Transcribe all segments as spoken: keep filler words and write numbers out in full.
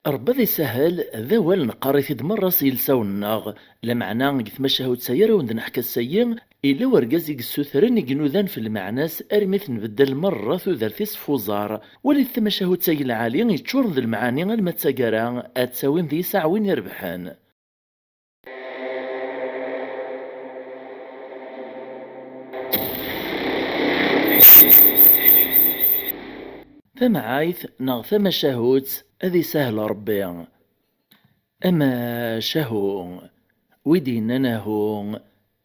Ṛebbi ad isahel, d awal neqqar-it-id merra s yilsawen-nneɣ, lameɛna deg tmacahut-agi ara wen-d-neḥk ass-agi, yella urgaz i yessutren i inudan f lmeɛna-s armi tenbeddal merra tudert-is f uẓar. Walit tamacahut-agi lɛali yeččuren d lemɛani alma d taggara, ad tawim deg-s aɛwin irebḥen. Tamɛayt neɣ tamacahut ad isahel Ṛebbi. Amacahu, wi d-yennan ahu,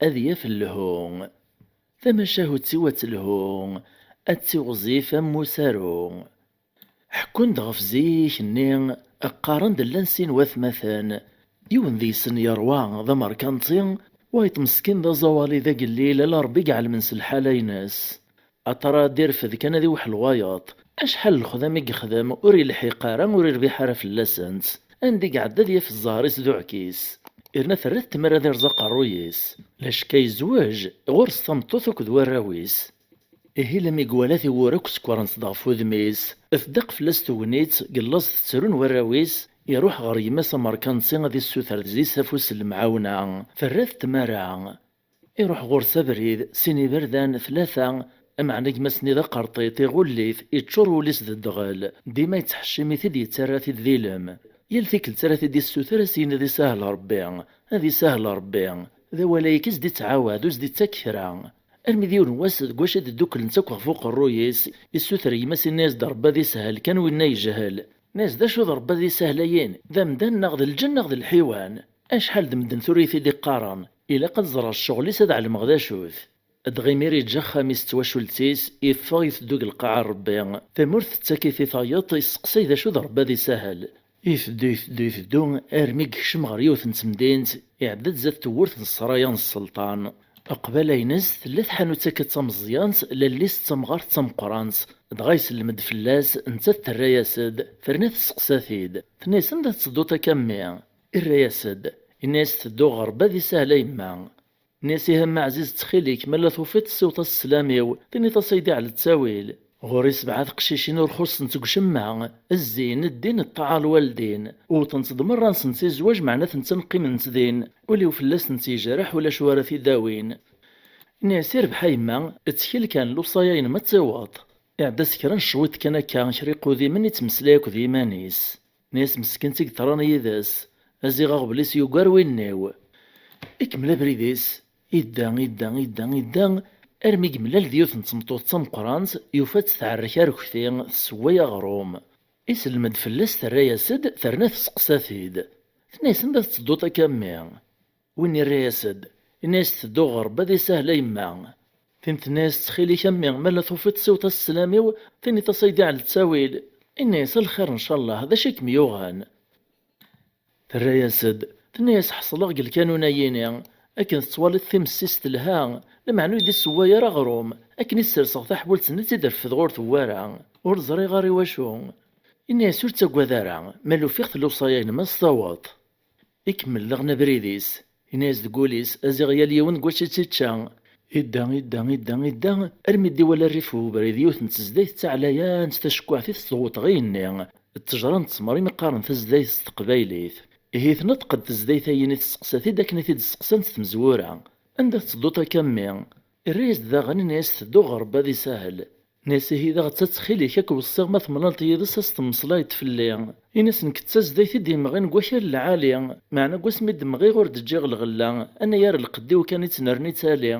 ad yaf lhu. Tamacahut-iw ad telhu, ad tiɣzif am usaru. Ḥekkun-d ɣef zik-nni, qqaren-d llan sin watmaten. Yiwen deg-sen yerwa d amerkanti, wayeḍ meskin d aẓawali d agellil, ala Ṛebbi i iɛelmen s lḥala-ines. Aṭar ad d-irfed kan ad iweḥel wayeḍ. Acḥal lexdam i yexdem, ur ilḥiq ara, ur irbiḥ ara fell-asent. Anda i iɛedda ad yaf zzher-is d uɛkis. Irna terra-t tmara ad irẓ aqerruy-is. Lacekka yezweǧ, ɣur-s tameṭṭut akked warraw-is. Ihi lami iwala tiwwura akk sekkṛent-d ɣef wudem-is, tdaq fell-as tegnit, deg laẓ tettrun warraw-is, iruḥ ɣer yemma-s amerkanti ad issuter deg-s afus n lemɛawna. Terra-t tmara. Iruḥ ɣur-s abrid, sin iberdan, tlata, ameɛna gma-s-nni d aqerṭiṭ, iɣull-it, iččur wul-is d ddɣel, dima yettḥeccim-it-id, yettarra-t-id d ilem. Yal tikkelt ara t-id-issuter, ad s-yini ad isahel Ṛebbi, ad isahel Ṛebbi. D awal-agi i s-d-ittɛawad, ur s-d-ittak kra. Armi d yiwen wass, deg wacu i d-ddukklent akk ɣef uqerruy-is, issuter gma-s, inna-yas-d Ṛebbi ad ishel kan winna yejhel. Inna-yas: "D acu d Ṛebbi ad isahel ayen? D amdan neɣ d lǧenn neɣ d lḥiwan?" Acḥal d medden tura i t-id-iqqaren, ilaq ad ẓreɣ ccɣel-is ad ɛelmeɣ d acu-t. Dɣa imir iǧǧa axxam-is d twacult-is, iffeɣ iteddu deg lqaɛa n Ṛebbi. Tamurt tettak-it i tayeḍ, isseqsay d acu d Ṛebbi ad isahel. Iteddu, iteddu, iteddu, armi yekcem ɣer yiwet n temdint, iɛedda-d zdat tewwurt n ssraya n sselṭan. Qbala-ines tella tḥanut akka d tameẓyant, lall-is d tamɣart d tameqqrant. Dɣa isellem-d fell-as, nettat terra-yas-d, terna tesseqsa-t-id. Tenna-yas: "Anda tettedduḍ akka a mmi?" Irra-yas-d, inna-yas: "Tedduɣ ɣer Ṛebbi ad isahel a yemma." Nni-as: "Ihi a mmi ɛziz, ttxil-k, ma la tufiḍ tessiwḍeḍ-as sslam-iw, tiniḍ-as ay d-iɛel ttawil. Ɣur-i sebɛa teqcicin ur xuṣṣent deg ucemma, zzin, ddin, ṭṭaɛa lwaldin. Wwḍent-d merra-nsent i zzwaǧ, meɛna atenti qqiment din. Ul-iw fell-asent yejreḥ, ulac wara t-id-awin." Nni-as: "Irbeḥ a yemma, ttkel kan, lewṣaya-inem ad tiweḍ." Iɛedda-s kra n cwiṭ kan akka, kra iqudimen, ittmeslay akked yiman-is. Nni-as: "Meskint i yeḍran yid-s, aziɣ aɣbel-is yugar win-iw." Ikemmel abrid-is, idda, idda, idda, idda, armi yemlal d yiwet n tmeṭṭut d tameqqrant, yufa-tt tɛerrek arekti, tessewway aɣrum. Isellem-d fell-as, terra-yas-d, terna tesseqsa-t-id. Tenna-yas: "Anda tettedduḍ akka a mmi?" Win irra-yas-d, inna-yas: "Tedduɣ ɣer Ṛebbi ad isahel a yemma." Tin tenna-yas: "Ttxil-k a mmi, ma la tufiḍ ssiwḍeḍ-as sslam-iw, tiniḍ-as ay d-iɛel ttawil." Inna-yas: "A lxir ncallah, d acu i kem-yuɣen?" Terra-yas-d, tenna-yas: "Ḥeṣleɣ deg lkanun-ayini, akken tettwaliḍ timessist telha, lameɛna ur d-issewway ara aɣrum, akken i sserseɣ taḥbult-nni i tt-id-refdeɣ ur tewwi ara, ur ẓriɣ ara i wacu." Inna-yas: "Ur ttagad ara, ma la ufiɣ-t lewṣaya-inem ad s-taweḍ." Ikemmel daɣen abrid-is. Inna-yas deg wul-is: "Aziɣ yal yiwen deg wacu i tt-ičča." Idda, idda, idda, idda, armi d-iwala rrif n ubrid yiwet n tezdayt d taɛlayant tacekkuɛt i testɣuṭ ɣi-nni. Ttejra n ttmer imi qqaren tazdayt s teqbaylit. Ihi tneṭq-d tezdayt-ayin i testeqsa-t-id akken i t-id-steqsant tmezwura: "Anda tettedduḍ akka a mmi?" Irra-yas-d daɣen, inna-yas: "Tedduɣ ɣer Ṛebbi ad isahel." Nni-as: "Ihi daɣ ttxil-k, ad k-weṣṣiɣ ma temlaleḍ yid-s ad s-temmeslayeḍ fell-i. Ini-as nekk d tazdayt i d-imɣin deg wakal lɛali, meɛna deg wasmi d-mɣiɣ ur d-ǧǧiɣ lɣella, anayer lqedd-iw kan i ttnerni ttali."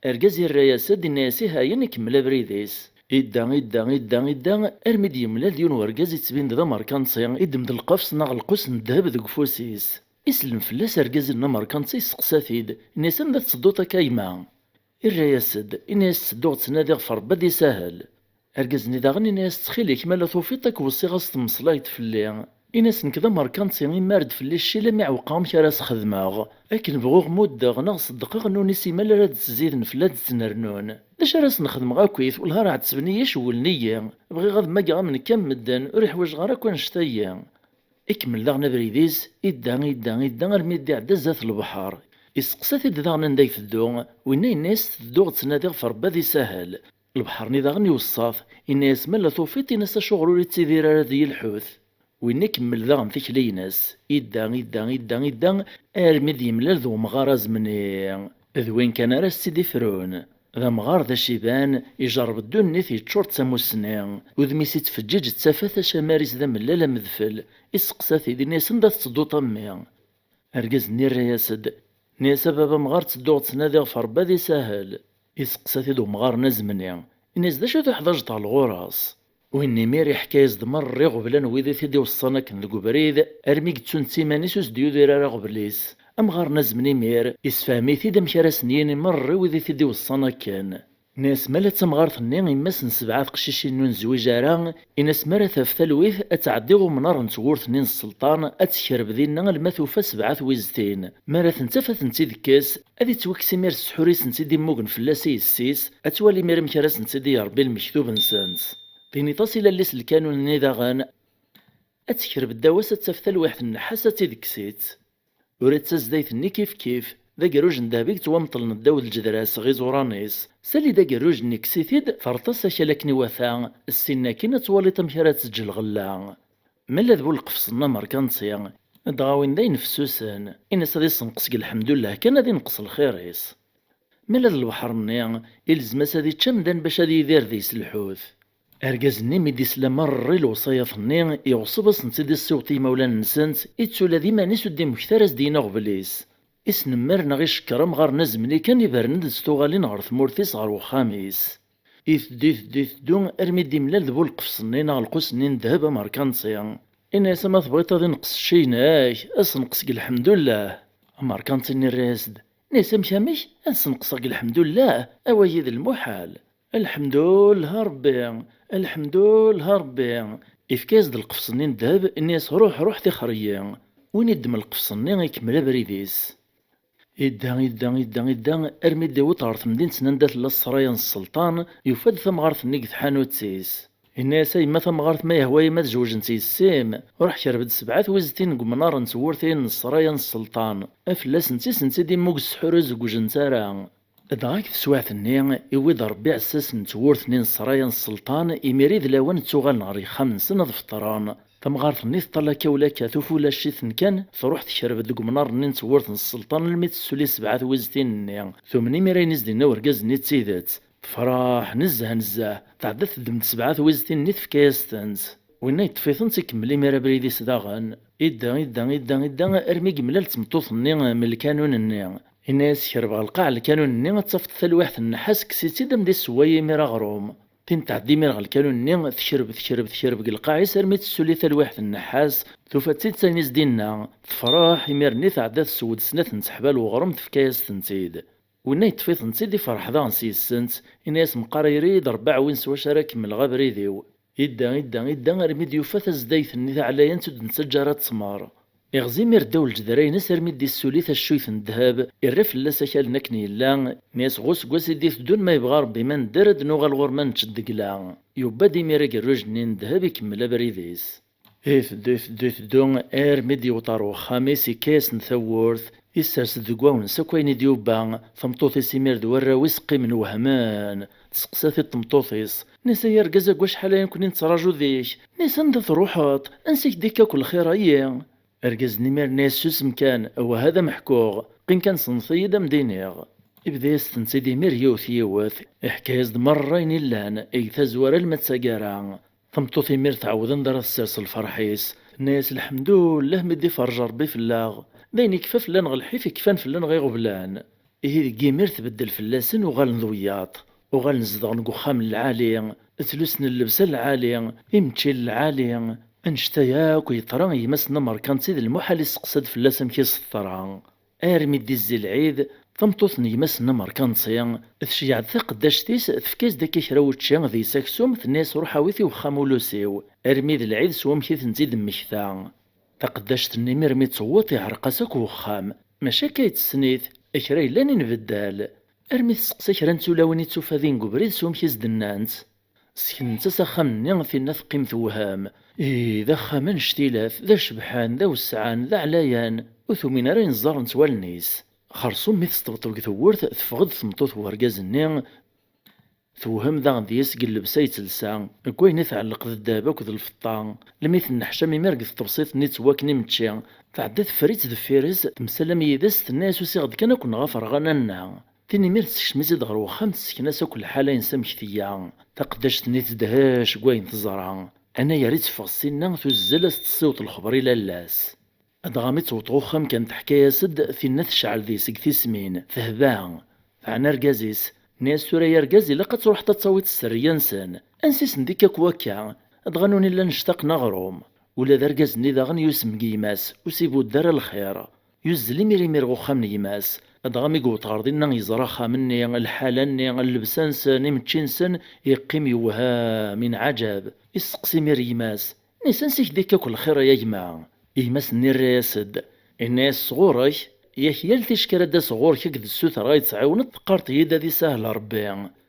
Argaz irra-yas-d, inna-yas: "Ihi ayen, ikemmel abrid-is." Idda, idda, idda, idda, armi d-yemlal d yiwen wergaz ittbin-d d amerkanti, iddem-d lqefs neɣ lqus n ddheb deg ufus-is. Isellem fell-as argaz-nni amerkanti, yesteqsa-t-id, inna-yas: "Anda tettedduḍ akka a gma?" Irra-yas-d, inna-yas: "Ttedduɣ ttnadiɣ ɣef Ṛebbi ad isahel." Argaz-nni daɣen inna-yas: "Ttxil-k, ma la tufiḍ ad k-weṣṣiɣ ad s-temmeslayeḍ fell-i." Ini-as: "Nekk d amerkanti, imar-d fell-i ccil, am iɛewqa amek ara s-xedmeɣ. Akken bɣuɣ muddeɣ neɣ ṣeddqeɣ, nuni simmal ara d-ttziden fell-i ad d-ttnernun. D acu ara sen-xedmeɣ akkit? Wellah ar ɛettben-iyi, cewwlen-iyi. Bɣiɣ ad mmageɣ am nekk am medden, ur iḥwajeɣ ara akk annect-ayi." Ikemmel daɣen abrid-is, idda, idda, idda, armi d-iɛedda zdat lebḥer. Isteqsa-t-id daɣen anda iteddu, winna yenna-yas: "Tedduɣ ttnadiɣ ɣef Ṛebbi ad isahel." Lebḥer-nni daɣen iweṣṣa-t, inna-yas: "Ma la tufiḍ, in-as acuɣer ur ittidir ara d yilḥut." Winna ikemmel daɣen tikli-ines, idda, idda, idda, idda, armi d-yemlal d umɣar azemni. D win kan ara s-tt-id-ifrun. D amɣar d aciban, ijerreb ddunit yeččur d tamussni. Udem-is ittfeǧǧiǧ d tafat, acamar-is d amellal am udfel. Isteqsa-t-id, ini-as: "Anda tettedduḍ a mmi?" Argaz-nni irra-yas-d, ini-as: "A baba amɣar, ttedduɣ ttnadiɣ ɣef Ṛebbi ad isahel." Iseqsa-t-id umɣar-nni azemni, ini-as: "D acu i tuḥdaǧeḍ ɣer lɣur-as?" Win imir iḥka-yas-d merra iɣeblan wid i t-id-iweṣṣan akken deg ubrid, armi yettu netta iman-is ur s-d-yudir ara aɣbel-is. Amɣar-nni azemni imir isefhem-it-id amek ara sen-yini merra i wid i t-id-iweṣṣan akken. Ini-as: "Ma la d tamɣart-nni, yemma-s n sebɛa teqcicin ur nezwiǧ ara, ini-as mi ara taf talwit ad tɛeddi ɣer umnar n tewwurt-nni n sselṭan, ad tekreb dinna alma tufa sebɛa twiztin. Mi ara ten-taf ad tent-id-tekkes, ad ittwakkes imir ssḥur i sent-id-immugen fell-as i yessi-s, ad twali imir amek ara sent-id-yerbi lmektub-nsent. Tiniḍ-as i lalli-s lkanun-nni daɣen, ad tekreb ddaw-as, ad taf talwiḥt n nnḥas, ad tt-id-tekkes." Ula d tazdayt-nni kifkif, d agerruj n ddheb i yettwamṭlen ddaw n lǧedra-s ɣer iẓuran-is. Sali d agerruj-nni, kkes-it-id, terreḍ-as akal akken iwata, ssin akkin ad twaliḍ amek ara teǧǧ lɣella. Ma la d bu lqefṣ-nni amerkanti, dɣa win d ayen fessusen, ini-as ad isenqes deg lḥemdullah kan, ad inqes lxir-is. Ma la d lebḥer-nni, ilzem-as ad ičč amdan bac ad yidir deg-s lḥut. Argaz-nni mi d-isla merra i lewṣayat-nni, iɣṣeb ad sent-id-issiweḍ i yimawlan-nsent, ittu ula d iman-is ur d-immekta ara s-d-yini aɣbel-is. Isnemmer neɣ icekker amɣar-nni azemni kan, ibren-d s tuɣalin ɣer tmurt-is, ɣer wexxam-is. Iteddu, iteddu, iteddu, armi d-imlal d bu lqefṣ-nni neɣ lqus-nni n ddheb amerkanti. Ini-as: "Ma tebɣiḍ ad inqes cci-inek, ad s-nqes deg lḥemdullah." Amerkanti-nni irra-yas-d, ini-as: "Amek, amek? Ad s-nqeṣ deg lḥemdullah? Awagi d lmuḥal." "Lḥemdullah Ṛebbi, lḥemdullah Ṛebbi." Ifka-yas-d lqefṣ-nni n ddheb, ini-as: "Ruḥ, ruḥ, tixer-iyi." Win iddem lqefṣ-nni ikemmel abrid-is. Idda, idda, idda, idda, armi d-iwweḍ ɣer temdint n anda tella ssraya n sselṭan, yufa-d tamɣart-nni deg tḥanut-is. Inna-yas: "A yemma tamɣart, ma yehwa-yam ad zewjent yessi-m, ruḥ kerb-d sebɛa twiztin deg umnar n tewwurt-in n ssraya n sselṭan, fell-asent i sent-id-immug ssḥur ur zeggujent ara." Dɣa deg teswiɛt-nni, iwwi-d Ṛebbi iɛessasen n tewwurt-nni n ssraya n sselṭan, imir i d lawan ttuɣalen ɣer yexxam-nsen ad feṭṭren. Tamɣart-nni teṭṭal akka u lakka, tufa ulac-iten kan, truḥ tekreb-d deg umnar-nni n tewwurt n sselṭan almi tessuli sebɛa twiztin-nni. Tumen imir ayen i s-d-yenna urgaz-nni d tidet. Tefreḥ nezzeh nezzeh, tɛedda teddem-d sebɛa twiztin-nni tefka-yas-tent. Winna yeṭṭef-itent ikemmel imir abrid-is daɣen. Idda, idda, idda, idda, armi yemlal d tmeṭṭut-nni m lkanun-nni. Inna-yas: "Kreb ɣer lqaɛ n lkanun-nni, ad tafeḍ talwiḥt n nnḥas, kkes-itt-id, ad m-d-issewway imir aɣrum." Tin tɛedda imir ɣer lkanun-nni, tekreb, tekreb, tekreb deg lqaɛ-is armi tessulli talwiḥt n nnḥas, tufa-tt-id s ayen i s-d-inna. Tefreḥ, imir-nni tɛedda tessew-d snat n teḥbal n uɣrum, tefka-yas-tent-id. Winna yeṭṭef-itent-id, ifreḥ daɣen s yis-sent, inna-yas: "Meqqar ayri-yi-d Ṛebbi, aɛwin s wacu ara kemmleɣ abrid-iw." Idda, idda, idda, armi d-yufa tazdayt-nni taɛlayant ur d-nettaǧǧa ara ttmer. Iɣzi imir ddaw lǧedra-ines armi d-issuli taccuyt n ddheb, irra fell-as akal-nni akken yella, inna-yas: "Ɣur-s seg wass i d-iteddun, ma yebɣa Ṛebbi ma nedder, ad d-nuɣal ɣur-m ad nečč ddegla." Yubba-d imir agerruj-nni n ddheb, ikemmel abrid-is. Iteddu, iteddu, iteddu, armi d-yewweḍ ɣer wexxam-is, ikka-yasen tawwurt, issers-d deg wagens akk ayen i d-yubba. Tameṭṭut-is imir d warraw-is qqimen wehmen. Testeqsa-t-id tmeṭṭut-is, inna-yas: "Ay argaz, agwa acḥal aya nekni nettraǧu deg-k. Inna-yas: Anda truḥeḍ? Ansi k-d-ikka akk lxir-ayi?" Argaz-nni imir inna-yas: "Susem kan, awah ad am-ḥkuɣ. Qqim kan, senḍet-iyi-d ad m-d-iniɣ." Ibda-yas-tent-id imir yiwet yiwet, iḥka-yas-d merra ayen illan, deg tazwara alma d taggara. Tameṭṭut imir tɛawed anda ara tessers lferḥ-is, tenna-yas: "Lḥemdullah mi d-iferrej Ṛebbi fell-aɣ. D ayen ikfa fell-aneɣ lḥif i kfan fell-aneɣ iɣeblan." Ihi deg imir tbeddel fell-asen, uɣalen d wiyaḍ. Uɣalen zedɣen deg uxxam n lɛali, ttlusen llebsa n lɛali, imečči n lɛali. Annect-a yakk yeḍra i gma-s-nni amerkanti, d lmuḥal isteqsa-d fell-as amek i s-teḍra. Armi d-izzi lɛid, tameṭṭut n gma-s-nni amerkanti tceyyeɛ-d taqeddact-is, tefka-as-d akka kra n wučči, deg-s aksum, tenna-yas: "Ruḥ awi-t i wexxam ulusi-w, armi d lɛid s wamek i tent-id-mmekta." Taqeddact-nni imir mi tewweḍ, iɛreq-as akk wexxam, maca akka yettsen-it, kra yellan i nbeddal. Armi testeqsa kra n tulawin i tufa din deg ubrid s wamek i s-d-nnant. Sseknent-as axxam-nni, tinna teqqim tewhem. Ih, d axxam annect-ilat, d acebḥan, d awesɛan, d aɛlayan, ur t-umin ara ayen ẓẓarent wallen-is. Xersum mi tesṭebṭeb deg tewwurt, teffeɣ-d tmeṭṭut n wergaz-nni. Tewhem daɣen deg-s deg llebsa yettelsa, deg wayen i tɛelleq d ddheb akked lfeṭṭa, almi tenneḥcam imir deg tṭebsit-nni yettwakken imečči, tɛedda teffer-itt deffir-s, temsalam yid-s, tenna-yas: "Usiɣ-d kan ad ken-ɣafreɣ a nanna." Tin imir tessekcem-itt-id ɣer wexxam, tessken-as akk lḥala-ines amek tga. Taqeddact-nni tedhec deg wayen teẓra. Anayer i teffeɣ ssinna, tuzzel ad s-tessiweḍ lexber i lalla-s. Dɣa mi tewweḍ ɣer uxxam kan, teḥka-yas-d, tinna tecɛel deg-s deg tismin, tehba. Teɛna argaz-is, tenna-yas: "Tura ay argaz, ilaq ad truḥeḍ ad tawiḍ sserriya-nsen. Ansi-sen d-ikka akk wakka? Dɣa nuni llan ctaqen aɣrum." Ula d argaz-nni daɣen yusem deg gma-s, ur s-ibudd ara lxir. Yuzzel imir imir ɣer uxxam n gma-s. Dɣa mi yewweḍ ɣer dinna, yeẓra axxam-nni, lḥala-nni, llebsa-nsen, imečči-nsen, yeqqim yewhem, inɛaǧab. Yesseqsi imir gma-s, inna-yas: "Ansi k-d-ikka akk lxir ay a gma?" Gma-s-nni irra-yas-d, inna-yas: "Sɣur-k, yak yal ticki ara d-aseɣ ɣur-k ad k-d-ssutreɣ ad yi-tɛiwneḍ, teqqareḍ-iyi-d ad isahl Rebbi.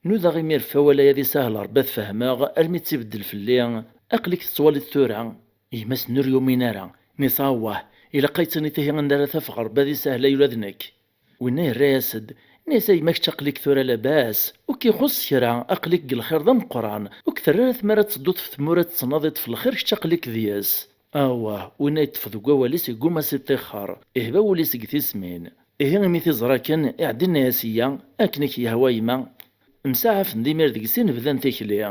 Nudaɣ imir ɣef wawal-a ad isahl Rebbi ad fehmeɣ, armi tt-ibeddel fell-i, aql-ik tettwaliḍ tura." Gma-s-nni ur yumin ara, inna-yas: "Awah, ilaq ad yi-tiniḍ ihi anda ara t-afeɣ Rebbi ad isahl ay ula d nekk?" Winna yerra-yas-d, inna-yas: "A gma, kečč aql-ik tura labas, ur k-ixuṣṣ kra, aql-ik deg lxir d ameqqran, ur k-terri ara tmara ad tedduḍ ɣef tmura ad tettnadiḍ ɣef lxir, kečč aql-ik deg-s." Awah, winna yeṭṭef deg wawal-is, yegguma s-iṭixxer, ihba wul-is deg tismin. Ihi imi t-iẓra kan, iɛedda inna-yas: "Iyya, akken i k-yehwa a gma." Msaɛafen-d imir deg sin, bdan tikli.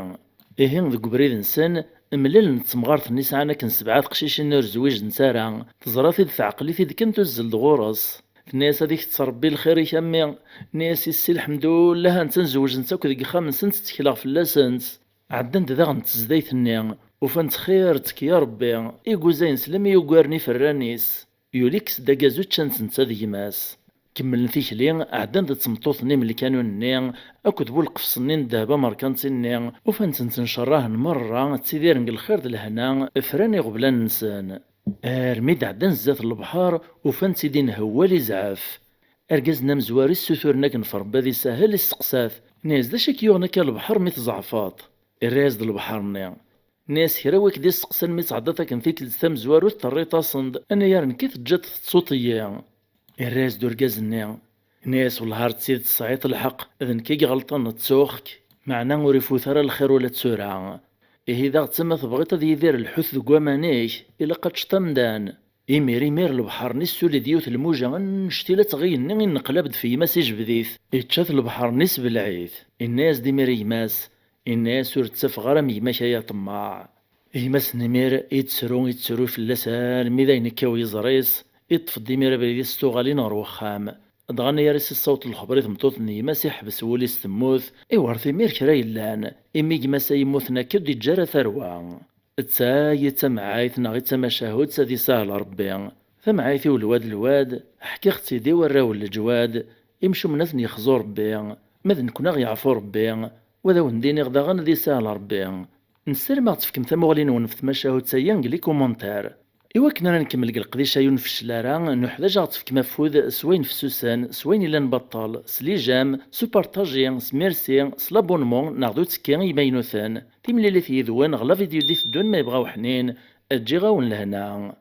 Ihi deg ubrid-nsen, mlalen d temɣart-nni sɛan akken sebɛa teqcicin ur zwijent ara, teẓra-t-id, teɛqel-it-id kan, tuzzel-d ɣur-s. Tenna-yas: "Ad ikett Rebbi lxir-ik a mmi." Tenna-yas: "Issi, lḥemdullah, ha-tt-an zewjent akk deg yexxam-nsent, ttekleɣ fell-asent." Ɛeddant daɣen d tezdayt-nni, ufant xir, ttekki a Rebbi, iguzayen s lmi yugaren iferran-is. Yuli, kkes-d agazu, ččan-t netta d gma-s. Kemmlen tikli, ɛeddan-d d tmeṭṭut-nni m lkanun-nni akked bu lqefṣ-nni n ddheb amerkanti-nni, ufan-ten ttencerrahen merra, ttidiren deg lxir d lehna, fran iɣeblan-nsen. Armi d-ɛeddan zdat n lebḥer, ufan-tt-id inhewwal izɛef. Argaz-nni amezwaru issuturen akken f Rebbi ad isahel, isteqsa-t, inna-yas: "D acu i k-yuɣen akka a lebḥer mi tzeɛfeḍ?" Irra-yas-d lebḥer-nni, inna-yas: "Kra wi k-d-isteqsan mi tɛeddaḍ akken tikkelt tamezwarut, terriḍ-asen-d, anayer nekk i teǧǧiḍ tettuḍ-iyi." Irra-yas-d urgaz-nni, inna-yas: "Wellah ar d tidet tesɛiḍ lḥeqq, d nekk i iɣelṭen, ttuɣ-k, meɛna ur ifut ara lxir ula d tura. Ihi daɣ d tama tebɣiḍ ad yidir lḥut deg waman-ik, ilaq ad teččeḍ amdan." Imir imir lebḥer-nni issuli-d yiwet lmuja annect-ila tɣiyenni, inneqlab-d f gma-s, ijbed-it, ičča-t lebḥer-nni, isbelɛ-it. Inna-yas-d imir i gma-s, inna-yas: "Ur ttafeɣ ara am gma-k ay aṭemmaɛ." Gma-s n imir ittru, ittru fell-as armi d ayen ikkaw yiẓri-s, iṭṭef-d imir abrid-is s tuɣalin ɣer wexxam. Dɣa anayer i s-issaweḍ lexber i tmeṭṭut n gma-s, iḥbes wul-is temmut, iwret imir kra yellan, imi gma-s ay yemmuten akka ur d-iǧǧa ara tarwa. D ta i d tamɛayt neɣ i d tamacahut ad isahel Rebbi. Tamɛayt-iw lwad lwad, ḥkiɣ-tt-id i warraw n leǧwad, imcumen ad ten-yexzu Rebbi, ma d nekkni ad ɣ-yeɛfu Rebbi, wa ad awen-d-iniɣ daɣen ad isahel Rebbi. Nessaram ad ɣ-tefkem tamuɣli-nwen ɣef tmacahut-agi deg les commentaires. I wakken ara nkemmel deg leqdic-a ur nfeccel ara, nuḥwaǧ ad ɣ-tefkem afud s wayen fessusen, s wayen yellan baṭṭel, s les j'aime, s upartaji, s merci, s l'abonnement neɣ d uttekki i yimaynuten. Timlilit yid-wen ɣer la vidéo d-iteddun ma yebɣa uḥnin, ǧǧiɣ-awen lehna.